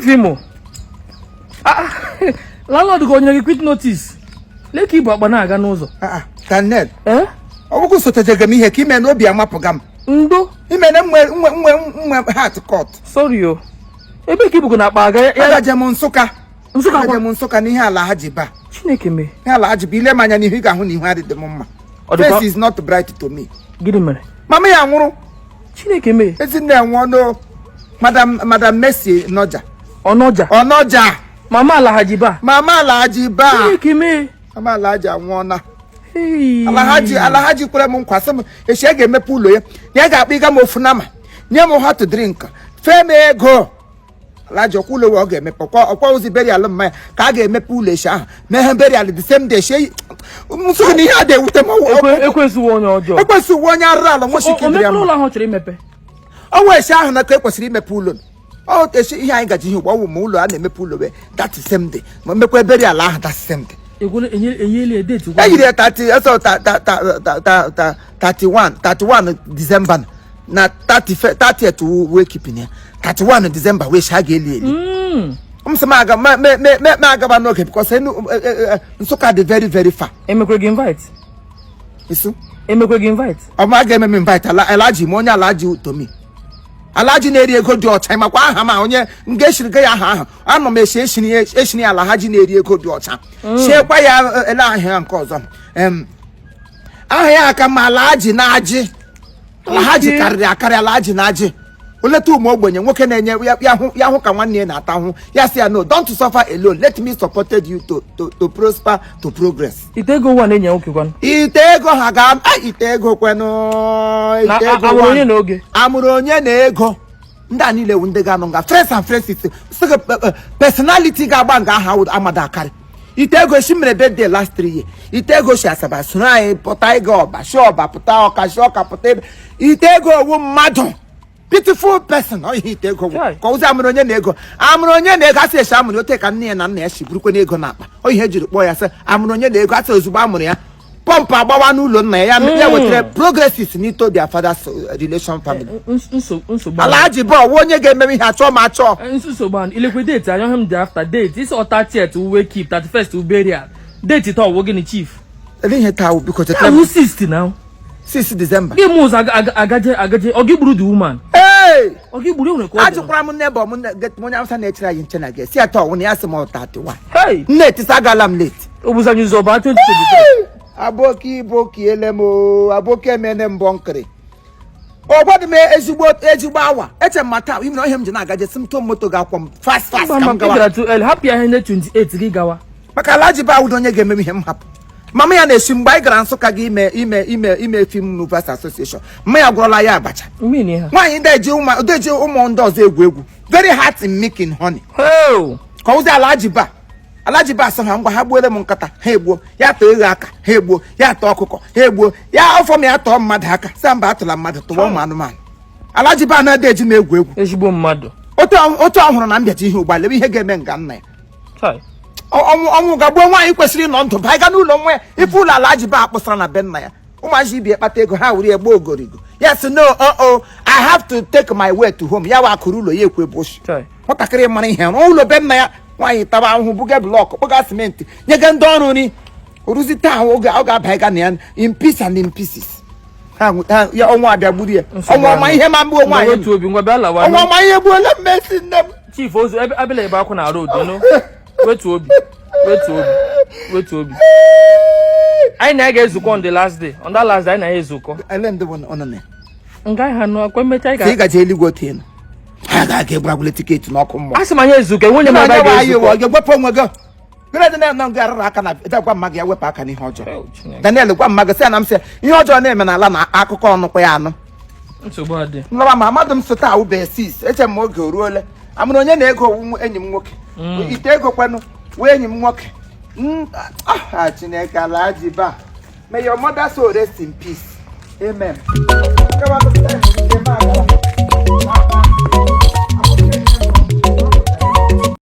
Chief Imo. Ah, landlord ka o nyere gị quit notice. Lee ka i bu akpa na-aga n'ụzọ. Ah, ah, Daniel. Eh? Ọgwụgwụ sotejega m ihe ka ime na obi amapụga m. Ndo. Ime na nwe nwe nwe nwe heart cut. Sorry o. Ebe ka i bukwa na akpa aga ya. Agaje m Nsụka. Nsụka Agaje kwa. m Nsụka n'ihe Alhaji ba. Chineke mee. Ihe Alhaji ba ile m anya n'ihu ị ga-ahụ na ihu adịghị m mma. Ọ dịkwa- Face is not bright to me. Gịnị mere? Mama ya nwụrụ. Chineke mee. Ezinne nwụọ no. Madam Madam Mercy Noja. Ọnọja. Ọnọja. Mama Alhaji ba. Mama Alhaji ba. Chineke mee. Mama Alhaji anwụọna. Hey. Alhaji Alhaji kwere m nkwa sị m echi a ga-emepe ụlọ ya na ya ga-akpọ ịga m ofu nama nye m hot drink fee m ego. Alhaji ọkwa ụlọ ọ ga-emepe ọkwa ozi burial mma ya ka a ga-emepe ụlọ echi ahụ mee ha burial the same day echi nsogbu na ihe a na-ewute m. Ekwensu onye ọjọọ. Ekwensu onye arụrụ ala nwochi O mepere ụlọ ahụ ọ chọrọ imepe. Ọnwa echi ahụ na ka e kwesịrị imepe ụlọ ọ echi ihe anyị gaji ihe ugbo ọwụ ma ụlọ a na-emepe ụlọ wee that same day ma mekwa burial ahụ that same day. E yiri ya 31 31 December na 30th wake keeping ya 31 December wee sha ga-eli eli. M sị m aga m agaba n'oge because Nsụka dị very very far. Emekwe gị invite? Isu? Emekwe gị invite? Ọ ma ga-eme m invite Alhaji ma onye Alhaji Tomi Alhaji na-eri ego dị ọcha makwa aha ma onye nga eshiri ga ya aha ahụ anọ m eshi eshiri eshiri Alhaji na-eri ego dị ọcha shiekwa ya ele aha ya nke ọzọ aha ya aka ma Alhaji na ajị Alhaji karịrị akarị Alhaji na ajị oleta ụmụ ogbenye nwoke na-enye ya hụ ka nwanne ya na-ata ahụhụ ya sị ya no, don't suffer alone, let me supported you to prosper, to progress. Ite ego nwa na-enye nwoke kwanụ. Ite ego ha ga ite ego kwenụ ite ego amụrụ onye na oge amụrụ onye na ego ndị a niile wu ndị ga-anọ nga friends and friends sị gị personality ga-agba nga aha amada akarị ite ego si mere birthday last 3 year ite ego si Asaba soro anyị pụta ịga Ọba si Ọba pụta Ọka si Ọka pụta ebe ite ego owu mmadụ beautiful person ọ ihe ite ego wụ ka ọzọ amụrụ onye na ego amụrụ onye na ego asị esi amụrụ ote ka nne ya na nna ya si burukwe n'ego n'akpa ọ ihe ejiri kpọọ ya sị amụrụ onye na ego asị ozugbo amụrụ ya pọmpụ agbawa n'ụlọ nna ya ya wetara progresses n'ito their father's relation family. Nsogbu Alhaji bụ ọwụ onye ga-emewe ihe achọ ma achọ. Nsogbu ahụ ilekwe date anya m dị after date isi ọ 30th wake keep 31st burial date taa ọwụ gịnị chief? Ele ihe taa biko chetara m 6 now. 6 December. Gị mụ ụzọ agaje agaje ọ gị gburu the woman. Ee! Ọ gị gburu enwere ka ọ dị. Ajụkwara m neighbour m onye Awụsa na-echere anyị nche na gate si atọ ọwụ na ya sị m 31. Hey! Nne etisa agala m late. O buzi anyị ụzọ baa 2023. Aboki boki ele m aboki emene mbọ nkiri. Ọ gwadị m ezigbo ezigbo awa eche m ma taa ime ihe m ji na-agaje sị m too moto ga-akwọ m fast fast ka m gawa. Hapụ ya ihe na 28 gị gawa. Maka Alhaji bụ awụdo onye ga-eme ihe m hapụ. Mama ya na-esi mgbe anyị gara Nsụka gị ime ime ime ime film Movers Association mama ya gwọrọla ya abacha. Nwaanyị ndị eji ụmụ ndị ọzọ egwu egwu very heart in making honey. Ka ụzọ Alhaji ba Alhaji ba asị ha ngwa ha gbuore m nkata ha egbuo ya tọọ eghu aka ha egbuo ya tọọ ọkụkọ ha egbuo ya afọ m ya tọọ mmadụ aka sị mba atụla mmadụ tụwa ụmụ anụmanụ. Alhaji ba na-ede eji m egwu egwu. Ezigbo mmadụ. Otu ọ hụrụ na m bịacha ihe ụgbọ lebe ihe ga-eme nga nna ya. Ọnwụ ọnwụ ga-gbuo nwaanyị kwesịrị ịnọ ndụ ba ịga n'ụlọ nwa ya ife ụlọ Alhaji ba akpụsara na be nna ya ụmụazị ibi kpata ego ha were ya gba ogorigo ya sị no oh I have to take my way to home ya wa akụrụ ụlọ ya ekwe bush nwatakịrị mara ihe rụọ ụlọ be nna ya nwaanyị taba ahụhụ buga block kpụga simenti nyega ndị ọrụ nri oruzi taa oge ọ ga-aba ịga na ya in peace and in pieces ya ọnwụ abịa gburu ya ọnwụ ọma ihe ma gbuo nwaanyị ọnwụ ọma ihe gbuola mmesi nne m chief ozu abịala ebe akwụ na road no wetu obi wetu obi wetu obi anyị na ya ga-ezukọ on the last day on that last day anyị na ya ezukọ ele ndị bụ ọnụ na nga ha nụ akwa mmecha anyị ga gaje eluigwe otu ịnụ ha ga-aga egburagwule ticket n'ọkụ mmụọ a sị m anyị ezukọ enwe onye ma ebe anyị ga-ezukọ ga-egwepụ onwe gị gịnị dị na nga arụrụ aka na gwa mma gị ya wepụ aka n'ihe ọjọọ Daniel gwa mma gị sị ya na m sị ihe ọjọọ na-eme n'ala na akụkọ ọnụkwa ya anụ nsogbu adị nlọba ma amadụ m sị taa ube 6 eche m oge oruole amụrụ onye na ego enyi m nwoke ite ego kwenụ wee enyi m nwoke ah Chineke Alhaji ba may your mother soul rest in peace amen.